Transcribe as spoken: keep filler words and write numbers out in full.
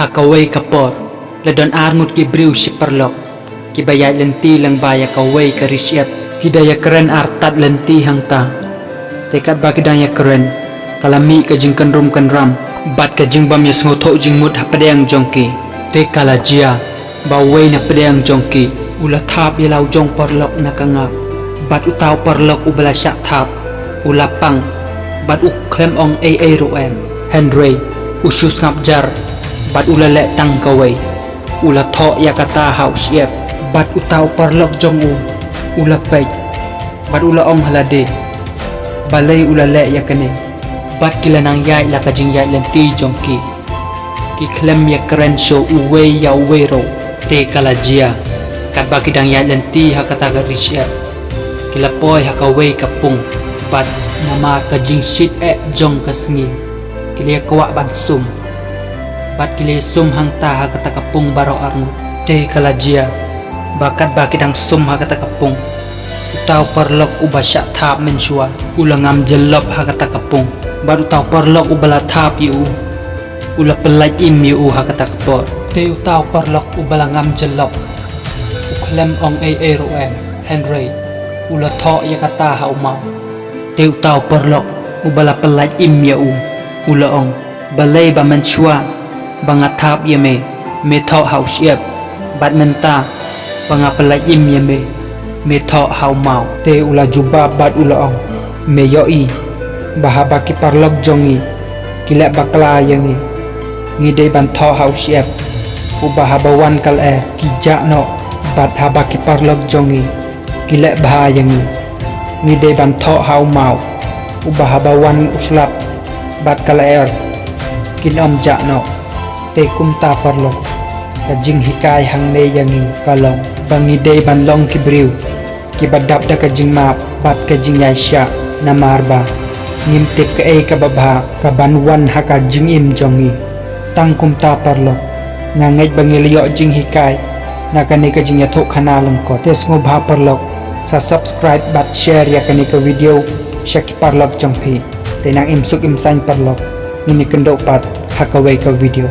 Ha kawei ka por, la don arngut ki briew shi paralok, kiba ïaid lynti lyngba ïa kawei ka ri shyiap. Ki da ïakren artat lynti hangta. Te katba ki dang ïakren, ka la mih ka jingkynrum kynram bad ka jingbym ïasngewthuh jingmut hapdeng jong ki. Te ka la jia ba uwei na pdeng jong ki u la thap ïa la u jong paralok na ka ngap. Bad uta u paralok uba la shah thap u la pang bad u khlem ong ei ei ruh em. Hynrei u shu sngap jar bad u la leh tang kawei. U la thoh ïa kata ha u shyiap. Bad uta u paralok jong u u la peit bad u la ong ha lade, balei u la leh ïa kane. Bad ki la nang ïaid la ka jingïaid lynti jong ki. Ki khlem ïakren shuh uwei ïa uwei ruh. Te ka la jia katba ki dang ïaid lynti ha kata ka ri shyiap, ki la poi ha kawei ka pung. Bad namar ka jingshit eh jong ka sngi, ki la ïa kwah ban sum. Bad ki la ïa sum hangta ha kata ka pung baroh arngut. Te ka la jia ba katba ki dang sum ha kata ka pung, uta u paralok uba shah thap mynshuwa u la ngam jyllop ha kata ka pung. Bad uta u paralok uba la thap ïa u u la pyllait im ïa u ha kata ka por. Te uta u paralok uba la ngam jyllop u khlem ong ei ei ruh em. Hynrei u la thoh ïa kata ha u maw. Te uta u paralok uba la pyllait im ïa u u la ong, balei ba mynshuwa ba nga thap ïa me, me thoh ha u shyiap, bad mynta ba nga pyllait im ïa me, me thoh ha u maw. Te u la jubab bad u la ong, me ïohi ba haba ki paralok jong ngi ki leh bakla ïa ngi, ngi dei ban thoh ha u shyiap, uba haba wan ka lyer ki jah noh. Bad haba ki paralok jong ngi ki leh bha ïa ngi, ngi dei ban thoh ha u maw, uba haba wan u slap bad ka lyer kin ym jah noh. Te kumta paralok, ka jinghikai hangne ïa ngi ka long ba ngi dei ban long ki briew kiba dap da ka jingmap bad ka jingïaishah, namar ba ngim tip kaei kaba bha ka ban wan ha ka jingim jong ngi. Tang kumta paralok, nga ngeit ba ngi la ïoh jinghikai na kane ka jingïathuhkhana lyngkot. Te sngewbha paralok, sa subscribe bad share ïa kane ka video sha ki paralok jong phi. Te nang im suk im saiñ paralok, ngin ïakynduh pat ha kawei ka video.